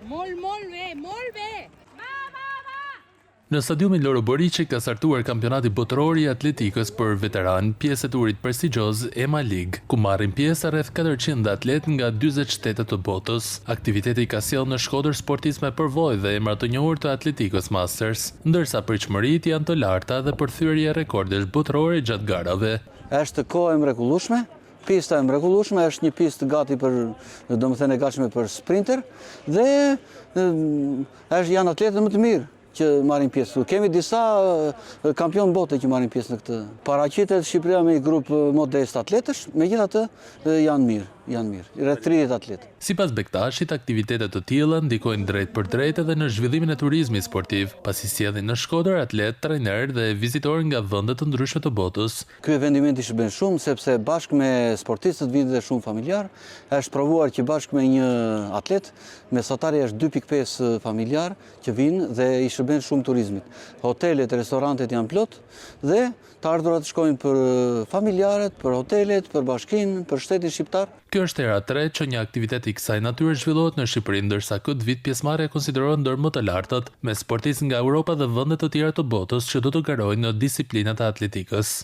Molt, molt bé, molt bé! Va, va, va! Në stadiumin Loro Boriçi ka startuar Kampionati Botëror i Atletikës për Veteranë, pjesë e turit prestigjioz EMA League, ku marrin pjesë rreth 400 atletë nga 40 shtete të botës. Aktiviteti ka sjellë në Shkodër sportistë me përvojë dhe emra të njohur të atletikës Masters, ndërsa pritshmëritë janë të larta dhe për thyerje rekordesh botërore gjatë garave. Është kohë e mrekullueshme, pista e mrekullueshme, është një pistë gati për, domethënë e gatshme për sprinter dhe është janë atletët më të mirë që marrin pjesë këtu. Kemi disa kampion bote që marrin pjesë në këtë. Paraqitet Shqipëria me një grup modest atletësh, megjithatë janë mirë, janë mirë, rreth 30 atletë. Sipas Bektashit, aktivitete të tilla ndikojnë drejtpërdrejt edhe në zhvillimin e turizmit sportiv, pasi sjellin në Shkodër atletë, trajnerë dhe vizitorë nga vende të ndryshme të botës. Ky eveniment i shërben shumë, sepse bashkë me sportistët vijnë dhe shumë familjarë. Është provuar që bashkë me një atlet, mesatarja është 2.5 familjarë që vijnë dhe i shërben shumë turizmit. Hotelet, restorantet janë plot dhe të ardhurat shkojnë për familjarët, për hotelet, për bashkinë, për shtetin shqiptar. Kjo është hera e tretë që një aktivitet i kësaj natyre zhvillohet në Shqipëri, ndërsa këtë vit pjesëmarrja konsiderohet ndër më të lartat, me sportistë nga Europa dhe vende të tjera të botës që do të garojnë në disiplinat e atletikës.